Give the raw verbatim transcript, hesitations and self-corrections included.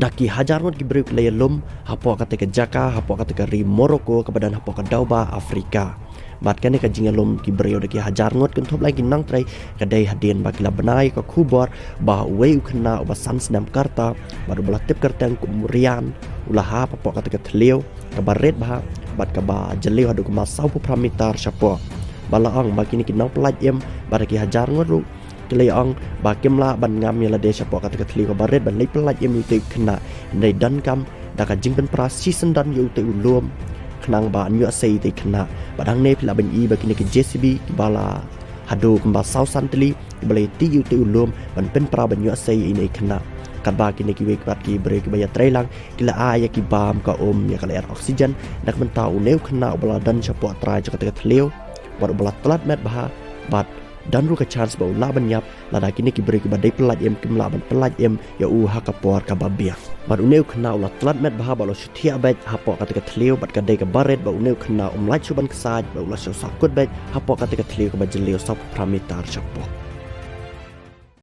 Da ki hajar ngut ki briew ki la ïalum hapoh kata ka jaka, hapoh kata ka ri Morocco kaba don hapoh ka dewbah Africa. Bad kane ka jingïalum ki briew da ki hajar ngut, kynthup lang ki nongtrei, ka dei hadien ba ki la bna ïa ka khubor ba uwei u khynnah uba san snem ka rta bad uba la tip kyrteng kum u Rian u la hap hapoh kata ka thliew kaba rit bha bad kaba jylliew haduh kumba sawphew phra mitar shapoh. Ba la ong ba kine ki nongpyllait im bad ki hajar ngut ruh ki la ong ba kim lah ban ngam ïa lade shapoh kata ka thliew kaba rit ban leit pyllait im ïa utei u khynnah, hynrei donkam da ka jingpynpra shisyndon ïa utei u lum khnang ban ïoh sei ïa utei u khynnah. Bad hangne phi lah ban i ba kine ki J C B kiba la haduh kumba saw san tylli kiba la ïatai ïa utei u lum ban pynpra ban ïoh sei ïa une u khynnah. Katba kine kiwei pat ki briew kiba ïatrei lang ki la ai ïa ki bam ka um, ïa ka lyer oxygen, na ka bynta une u khynnah uba la don shapoh trai jong kata ka thliew bad uba la tlot met bha, bad don ruh ka chance ba u lah ban ïap lada kine ki briew kiba dei pyllait im kim lah ban pyllait im ïa u ha ka por kaba biang. Bad une u khynnah u la tlot met bha bad u la shu thiah beit hapoh kata ka thliew, bad ka dei kaba rit ba une u khynnah um lah shuh ban ksaid bad u la shu sahkut beit hapoh kata ka thliew kaba jylliew sawphew phra mitar shapoh.